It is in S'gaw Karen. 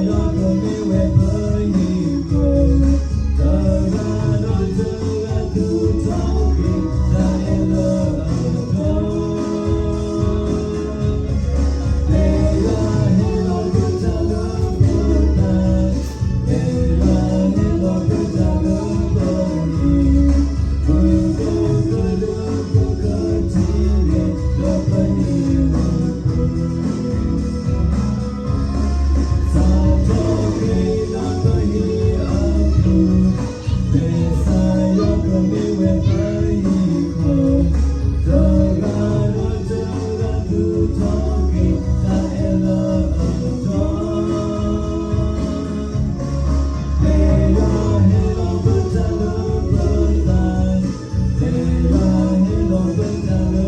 ကမ့ၢ်ဝဲပဟံၣ်ခိၣ်, တဂၤဒီးတဂၤသူၣ်ထီၣ်က့ၤတၢ်အဲၣ်လၢအတီ, ပယွၤဟ့ၣ်လီၤပတၢ်လၢပသး, ပယွၤဟ့ၣ်လီၤပတၢ်လၢပဟံၣ်, ပကကဒုးပကထံၣ်န့ၢ်ဒီးပဟံၣ် စးထီၣ်က့ၤဒီးပဟံၣ်အပူၤ, ကစၢ်ယွၤကမ့ၢ်ဝဲပဟံၣ်ခိၣ်, တဂၤဒီးတဂၤသူၣ်ထီၣ်က့ၤတၢ်အဲၣ်လၢအတီ, ပယွၤဟ့ၣ်လီၤပတၢ်လၢပသး, ပယွၤဟ့ၣ်လီၤပတၢ်လၢ